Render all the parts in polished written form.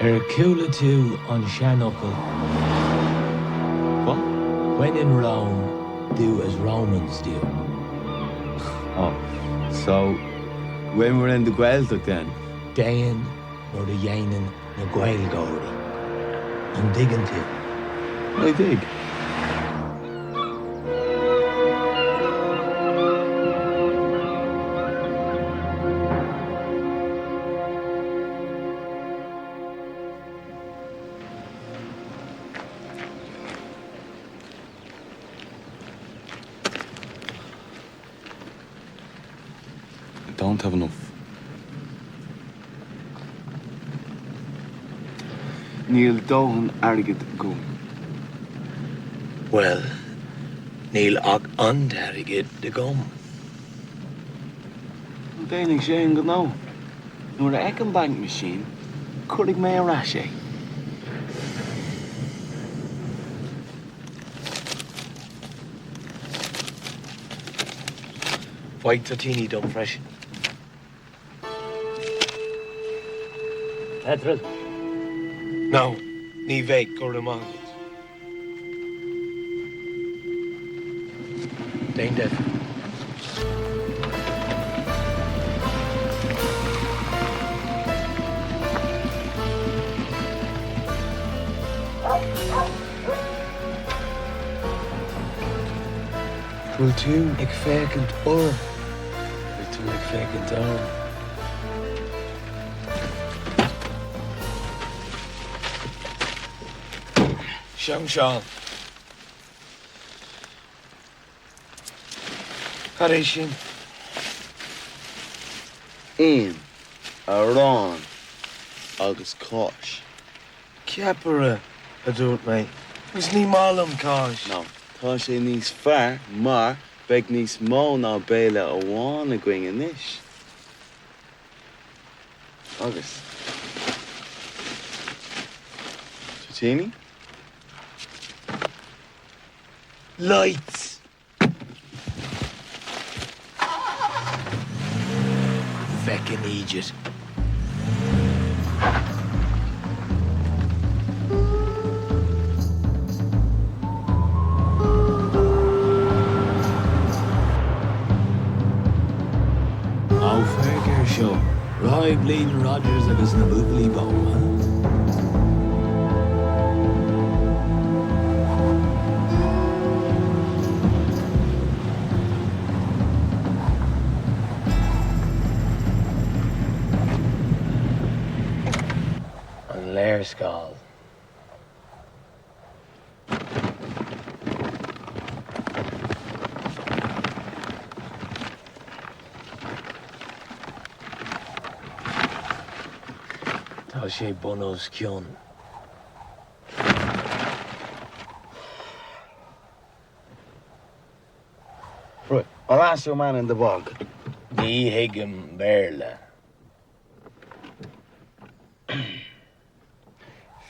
Ar chuala tú an seanfhocal? What? When in Rome, do as Romans do. Oh, so when we're in the Gaeltacht then? Déan mar a dhéanann na Gaeilgeoirí. An dtuigeann tú? I dig. I don't have enough. Níl dóthain airgid agam. Bhuel, níl ach an t-airgead agam. Déanfaidh sé an gnó. Nuair a fheicim bank machine, cuirfidh mé ar ais é. Faigh toitíní dom freisin. Petrol? No, ní bheidh, go raibh maith agat. Déan deifir. Bhfuil tú ag féachaint orm? Bhfuil tú ag féachaint orm? Seo an seál. Cad é sin? Im, arán agus cáis. Ceapaire, a dúirt mé, agus ní maith liom cáis. No, tá sé níos fearr mar beidh níos mó ná béile amháin againn anois. Agus. Toitíní? Lights! Feckin' eejit. Ó, féach air seo, Roy Bleeding Rodgers agus na Buachaillí Bó, huh? An léarscáil. Tá sé bun os cionn. Right, I'll ask your man in the bog. Ní thuigim Béarla.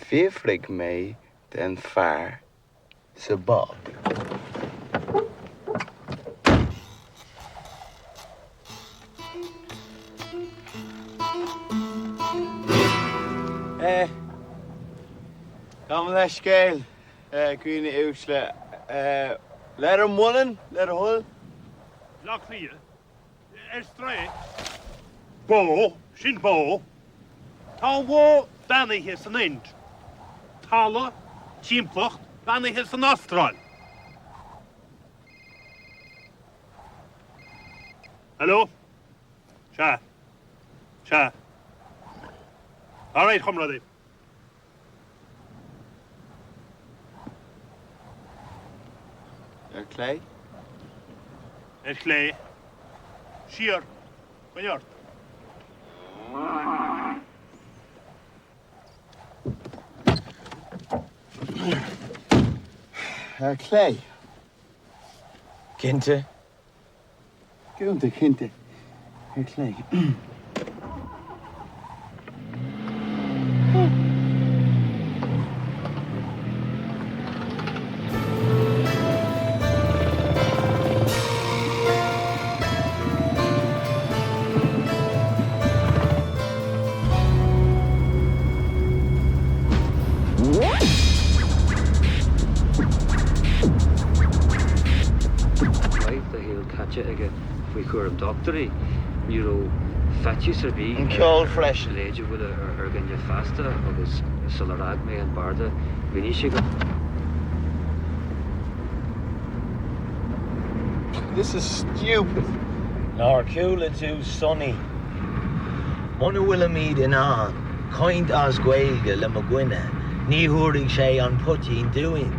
Fiafraigh mé den fear sa bog. Eh, gabh mo leithscéal, a dhaoine uaisle. Leitir Mealláin, le do thoil? Bleá Cliath. Ar strae. Bó, sin bó. Tá an bhó beannaithe san Ind. Talamh, timpeallacht, beannaithe san Astráil. Hello? Sea. Sea. Alright, chomrádaí. Ar clé. Ar chlé. Siar. Coinnigh ort. Ar clé. Cinnte. Cinnte, cinnte. Ar clé. dochtúirí. Ní raibh faitíos ar bith An ceol freisin. leid a bhualadh ar dhuine feasta agus sular fhág mé an barda mhínigh sé go. This is stupid. Nár chuala tú Sonny? Muna bhfuilimid in ann caint as Gaeilge le mo dhuine, ní thabharfaidh sé an poitín dúinn.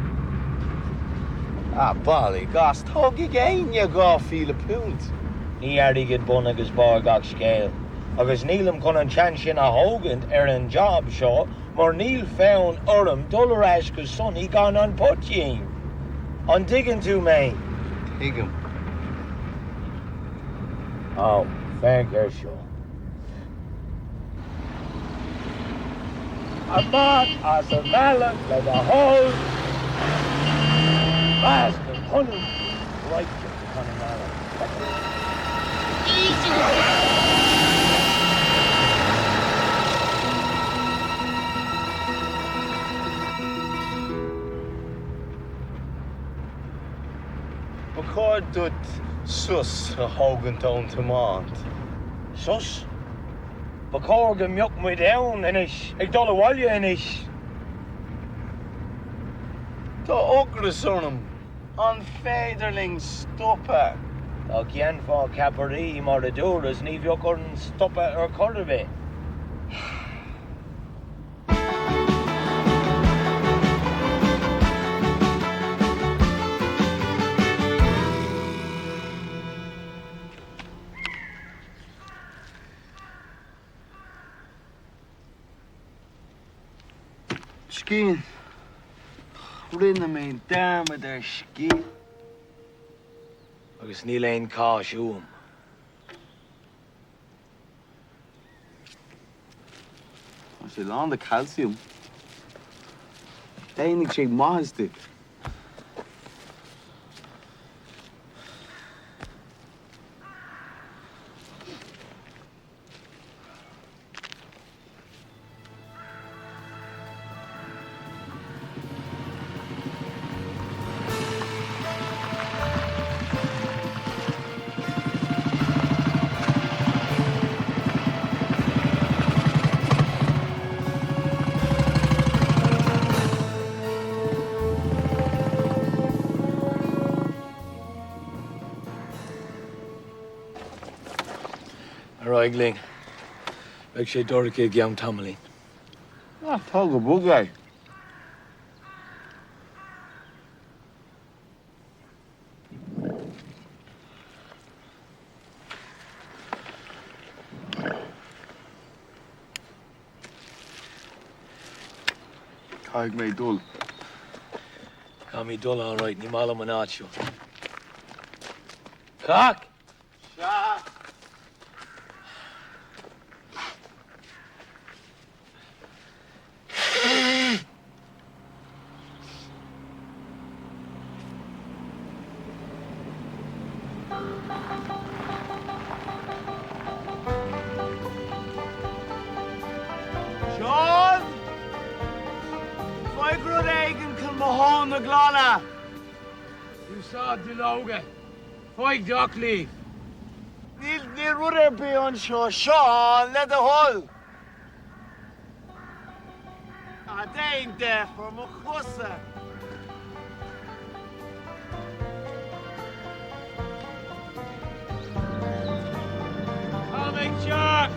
Ah, bailigh as, tógfaidh éinne £2,000. Ní airgead bun agus barr gach scéil, agus nílim chun an seans sin a thógaint ar an job seo mar níl fonn orm dul ar ais go Sonny gan an poitín. An dtuigeann tú mé? Tuigim. Ó, féach air seo. Amach as an mbealach le do thoil! Bastard Conall right to Connemara. Ba chóir duit sos a thógaint ón tiomáint. Sos? Ba chóir go mbeadh muid ann anois, ag dul abhaile anois. Tá ocras orm. An féidir linn stopadh? Dá ndéanfá ceapairí mar a dúras ní bheadh orainn stopadh ar chor ar bith. Scian. Rinne mé dearmad ar scian. Agus níl aon cháis uaim. Tá sé lán de calcium. Déanfaidh sé maitheas duit. Ar aghaidh linn. Beidh sé dorcha i gceann tamaillín. Ná tóg go bog é. Caithfidh mé dul. Caithfimid dul alright, ní maith liom an áit seo. Cac! Sea! Seán! Faigh rud éigin chun mo thóin a ghlanadh! Úsáid duilleoga. Faigh dock leaf. Níl, níl rud ar bith anseo. Seán, le do thoil! Ná déan deifir mo chosa! Táim ag teacht!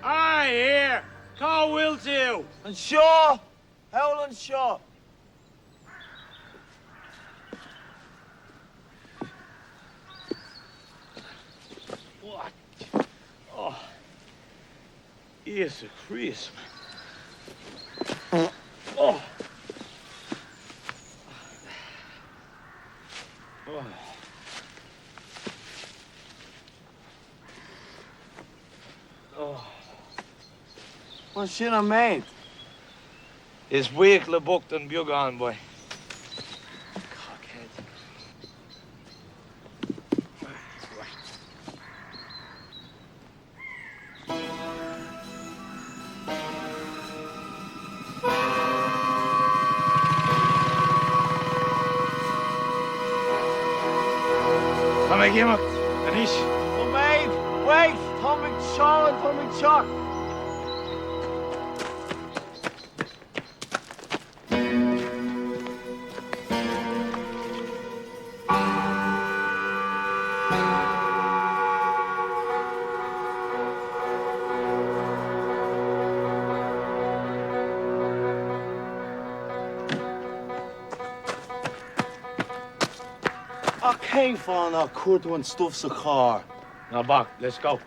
Ah, here! Cá bhfuil tú? Anseo! Thall anseo! What? Oh. Íosa Críost. Oh. Oh. Oh. Bhuel, sin an méid. Is buachalla bocht an beagán, boy. Cockhead. ag imeacht anois. Nóiméad! Wait! Táim ag teacht, táim ag teacht! Ach cén fáth nár chuir tú an stuif sa charr? Ná bac, let's go.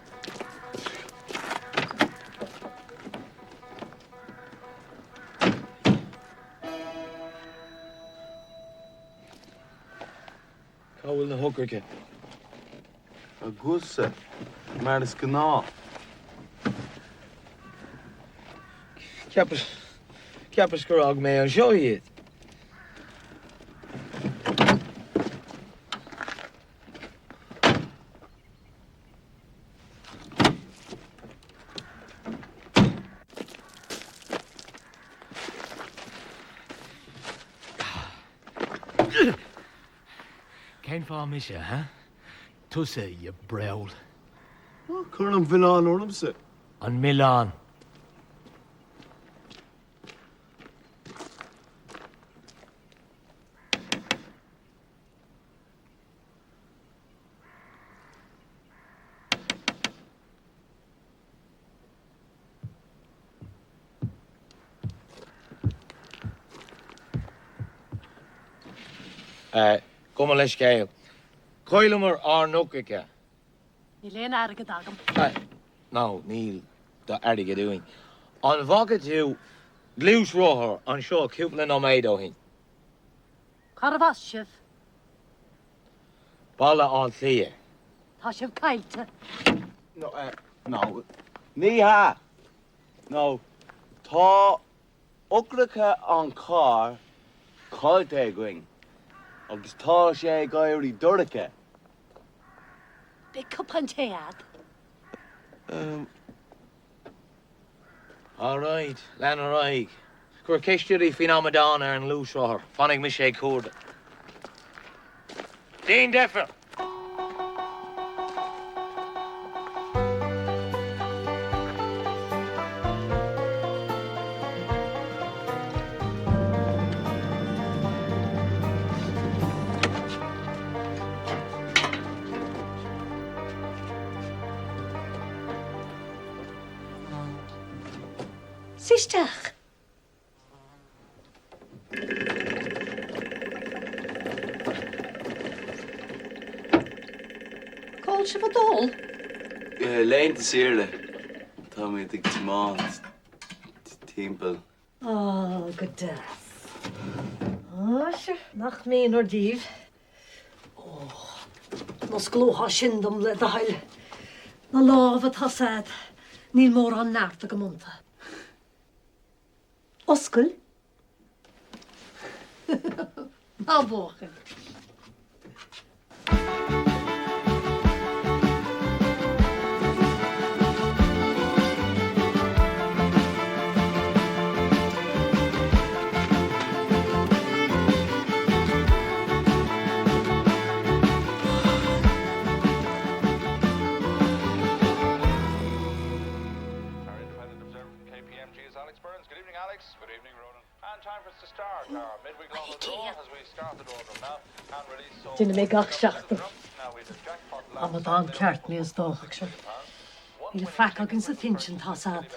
Cá bhfuil na heochracha? Agatsa, mar is gnáth. Cheapas, cheapas gur fhág mé anseo iad. Cén fáth mise, huh? Tusa, you breall. Ná cuir an milleán ormsa. An milleán. Gabh mo leithscéal. Chailleamar ár n-eochracha. Níl aon airgead agam. No, níl d'airgead uainn. An bhfaca tú gluaisrothar anseo cúpla nóiméad ó shin? Cárbh as sibh? Baile Átha Cliath. Tá sibh caillte. No, no, ní hea. No, tá eochracha an chairr caillte againn agus tá sé ag éirí dorcha. Beidh cupán tae a'd. All right, lean ar aghaidh. Cuir ceist uirthi faoin amadán ar an ngluaisrothar. Fanfaidh mise ag cuardach. Déan deifir! Suigh isteach. Cá bhfuil sibh ag dul? Laethanta saoire. Táimid ag tiomáint timpeall. Á, go deas. Á, sea, nach méanar daoibh. Ó, an osclófá sin dom le do thoil. Na lámha tá 's a'd, níl mórán neart agam iontu. Oscail. Maith buachaill. Déanaim é gach seachtain. Amadán ceart mé is dócha. Níl faic againn sa phinsean, tá's a'd.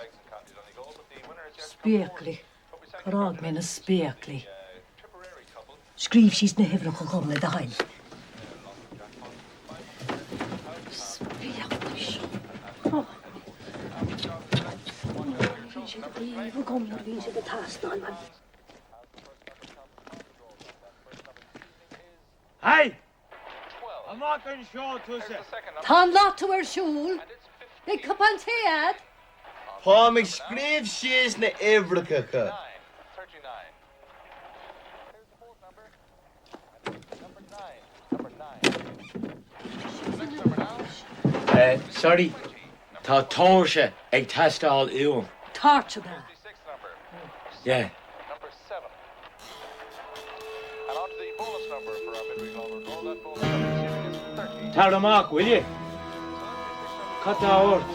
Spéaclaí. Cár fhág mé na spéaclaí? Scríobh síos na huimhreacha dhom le do thoil. Spéaclaí seo. Ní bhíonn siad riamh agam nuair a bhíonn siad ag teastáil uaim. Hey! Amach anseo tusa! Tá an lotto ar siúl. Beidh cupán tae a'd. Táim ag scríobh síos na huimhreacha. Sorry, tá tóirse ag teastáil uaim. Torch ab ea? Yeah. Tar amach, will you? Cad tá ort?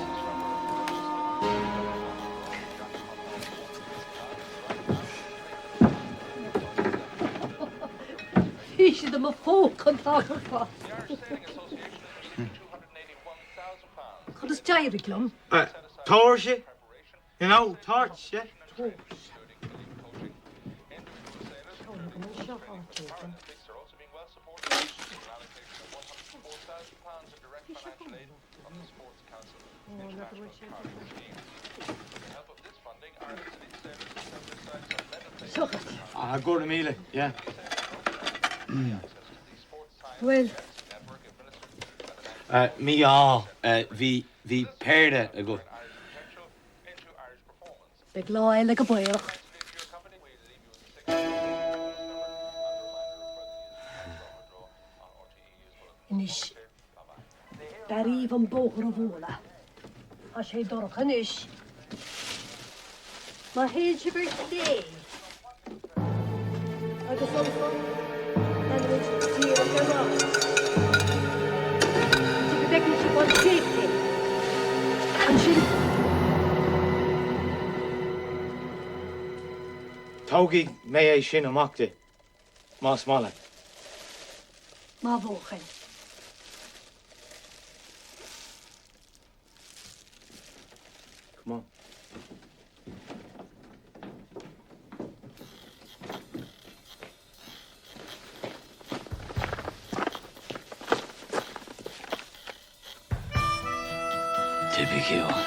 Bhí siad i mo phóca an t-am ar fad. Conas d'éirigh liom? Tóirse, you know, toirse. Tóirse. Ceann agam anseo áit éigin. Bhí sé agam. Ó, n'fheadar bhfuil sé agam. Seo dhuit. Ah, go raibh míle, yeah. Bhuel. Mí-ádh, bhí, bhí péire agat. Beidh lá eile go baolach. Anois, b'fhearr dhaoibh an bóthar a bhualadh. Tá sé dorcha anois. Má théann sibh ar chlé agus ansan leanfaimid díreach ar aghaidh go dtí go bhfeicfidh sibh an séipéal. Ansin. Tógfaidh mé é sin amach di, más maith leat. Maith a bhuachaill. Come on. Tipiciúil.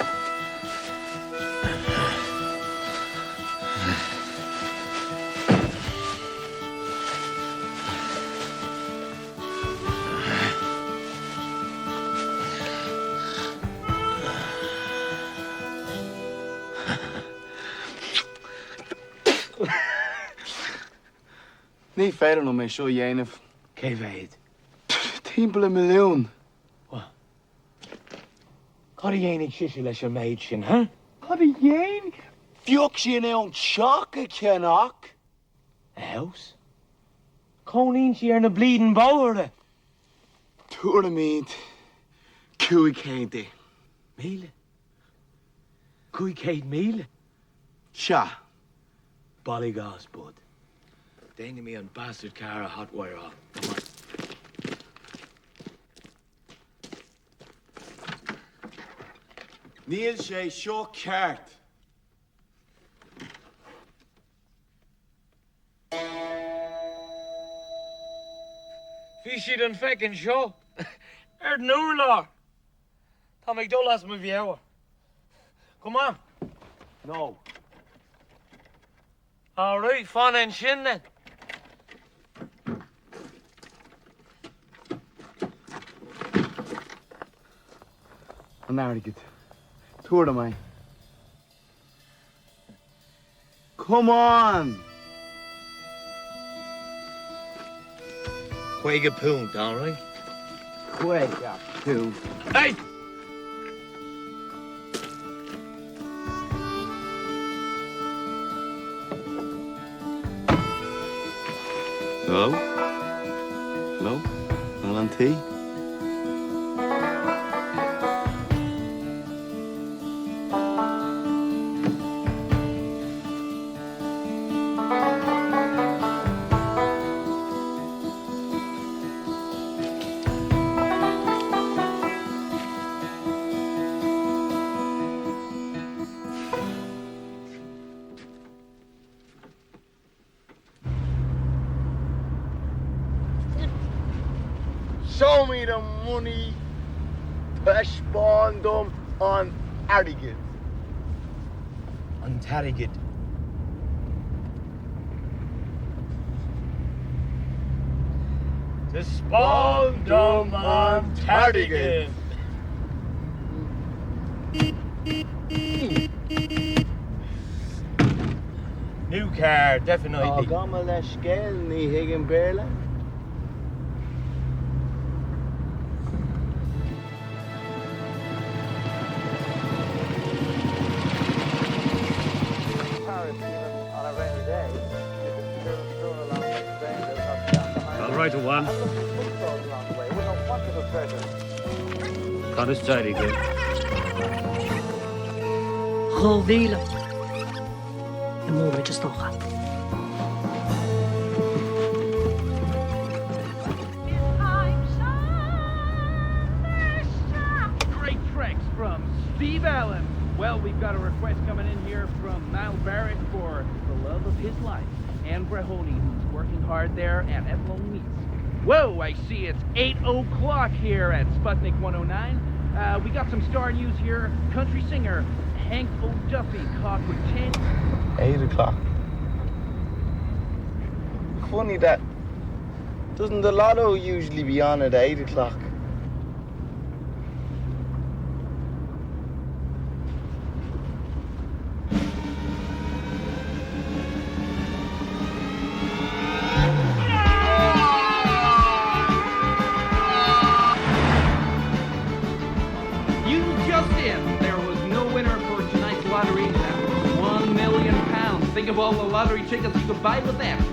Ní féidir liom é seo a dhéanamh. Cé mhéad? Timpeall le milliún. What? Cad a dhéanfaidh sise leis an méid sin, huh? Cad a dhéanfaidh? Bheadh sí in ann teach a cheannach. A house? Cónaíonn sí ar na bleeding bóithre! Tabharfaimid 500 di. Míle? 500,000? Sea. Bailigh as, bud. Déanfaidh mé an bastard car a hotwire-áil. Come on. Níl sé seo ceart. Bhí siad an feckin seo ar an urlár. Tá mé ag dul as mo mheabhair. Come on. No. All right, fan ansin then. An airgead. Tabhair dom é. Come on! £50, all right? £50. Hey! Hello? Hello? Bean an tí? Show me the money, taispeáin dom an airgead. An t-airgead. Taispeáin dom an t-airgead. New car, definitely. Tá gabh mo leithscéal, ní thuigim Béarla. All right, a Juan. better. Conas d'éirigh libh? 2000 i móimint is dócha. Great tracks from Steve Allen. Well, we've got a request coming in here from Niall Barrett for the love of his life, Anne Brehony, who's working hard there at Athlone Meats. Whoa, I see it's 8 o'clock here at Sputnik 109. Uh, we got some star news here. Country singer Hank O'Duffy caught with 10... 8 o'clock. Funny that. Doesn't the lotto usually be on at 8 o'clock? You just in. There was no winner for tonight's lottery. That was £1 million. Think of all the lottery tickets you could buy with that.